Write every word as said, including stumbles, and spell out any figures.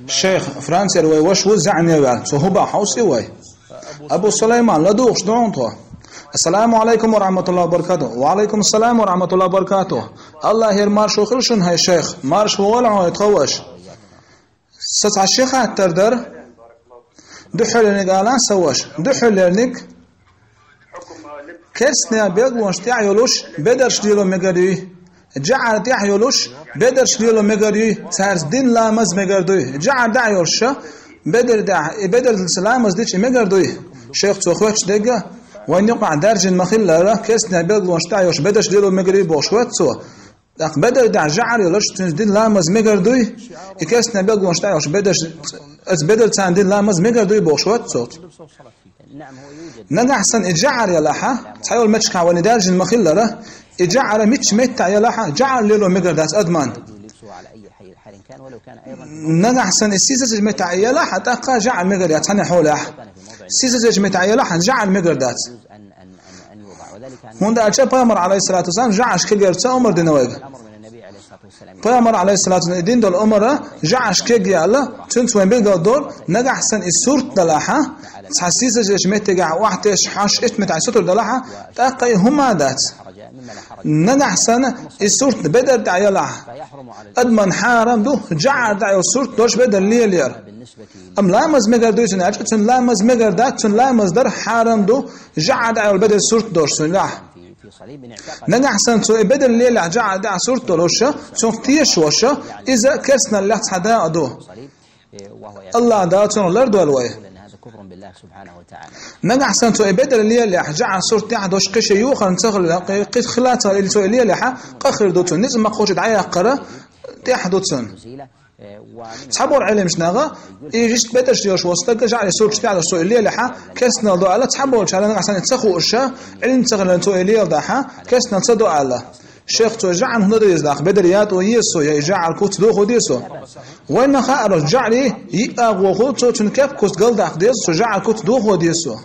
Шайх, Францера вай ваша ву зӀаьне ваьлла, цо хӀун боху хьовсий вай? Абу Сулайман, ладугӀуш ду хьуна тхо. Ассаламу Ӏалайкум ва рахьматуллахӀи ва баракатухӀ. Ва Ӏалайкум ассалам ва рахьматуллахӀи ва баракатухӀ. АллахӀера маршо хуьлда шуна, хӀай шайх, марша вогӀийла хьо, хӀай тха ваша. Сан цхьа ши хаттар дара. Дуьххьарлерниг алахь сан ваша. Дуьххьарлерниг: керстанех билгалонаш тӀехь йолуш бедарш лело мегар юй? ЖӀар тӀехь йолуш бедарш лело мегар юй? Цаьрца дина ламаз мегар дуй? ЖӀар тӀехь йолуш ша бедар тӀехь, и бедарца ламаз дича мегар дуй? Шайх, цо хоьттуш дерг а, вайна юкъахь даьржина ма-хиллара, керстанех билгалонаш тӀехь йолуш бедарш лело мегар юй бохуш хоьтту цо. ТӀаккха бедар тӀехь жӀар йолуш, цуьнца дина ламаз мегар дуй? И керстанех билгалонаш тӀехь йолуш бедарш, оцу бедарца дина ламаз мегар дуй бохуш хоьтту цо. Нагахь санна и жӀар ялахь, цхьайолу меттехь вайна даьржина ма-хиллара, и жӀар мичча меттехь ялахь, жӀар лело мегар дац адамна. Нагахь санна и сийсазечу меттехь ялахь, тӀаккха жӀар мегар яц цхьана хьолехь. Сийсазечу меттехь ялахь, жӀар мегар дац. ХӀунда аьлча Пайхамар, Ӏалайхиссалату вассалам, жӀарш кегъяр ца омра дина вайга. Пайхамар, Ӏалайхиссалату вассалам, и дина долу омра, жӀарш кегъяла, цуьнца вайн билгал долу, нагахь санна и сурт далахь, цхьа сийсазечу меттигехь охьатесча хьаьжча, итт меттехь сутара далахь, тӀаккха и хӀума дац. Нагахь санна и сурт бедар тӀехь ялахь, адамна хьарам ду жӀар тӀехь йолу сурт долуш бедар лелаяр. Амма ламаз мегар дуй цунна аьлча, цуьнан ламаз мегар дац, цуьнан ламаз дар хьарам ду жӀар тӀехь йолу бедар сурт долуш цуьнан лахь. Нагахь санна цо и бедар лелахь жӀар тӀехь сурт долуш, цунах тешаш волуш, иза керстаналлех цхьа дакъа ду. АллахӀ Дала цунах лардойла вай. Нагахь санна цо и бедар лелахь, жӀар сурт тӀехь долуш кхин шен юхарна ца хила, кхин хила ца хила, или цо и лелахь, къа хир ду цунна, ницкъ ма-кхочу дӀаяккхар тӀехь ду цунна. Цхьаболу Ӏеламчу наха, и иштта бедарш лелош волу стаг жӀарийн сурташ тӀехь долуш цо и лелахь, керстаналла до аьлла, цхьаболчара нагахь санна и ца хууш, Ӏилма ца хиларна цо и леладахь, керстаналла ца до аьлла. Шайх, цо жӀарна хӀун дан деза нах, бедар ятӀо еза со, я и жӀар куц дохо деза со? Вайна хаьара, жӀарийн йиъ агӀо хуьлу, цо цуьнан кеп-куц галдаккха деза, цо жӀар куц дохо деза со.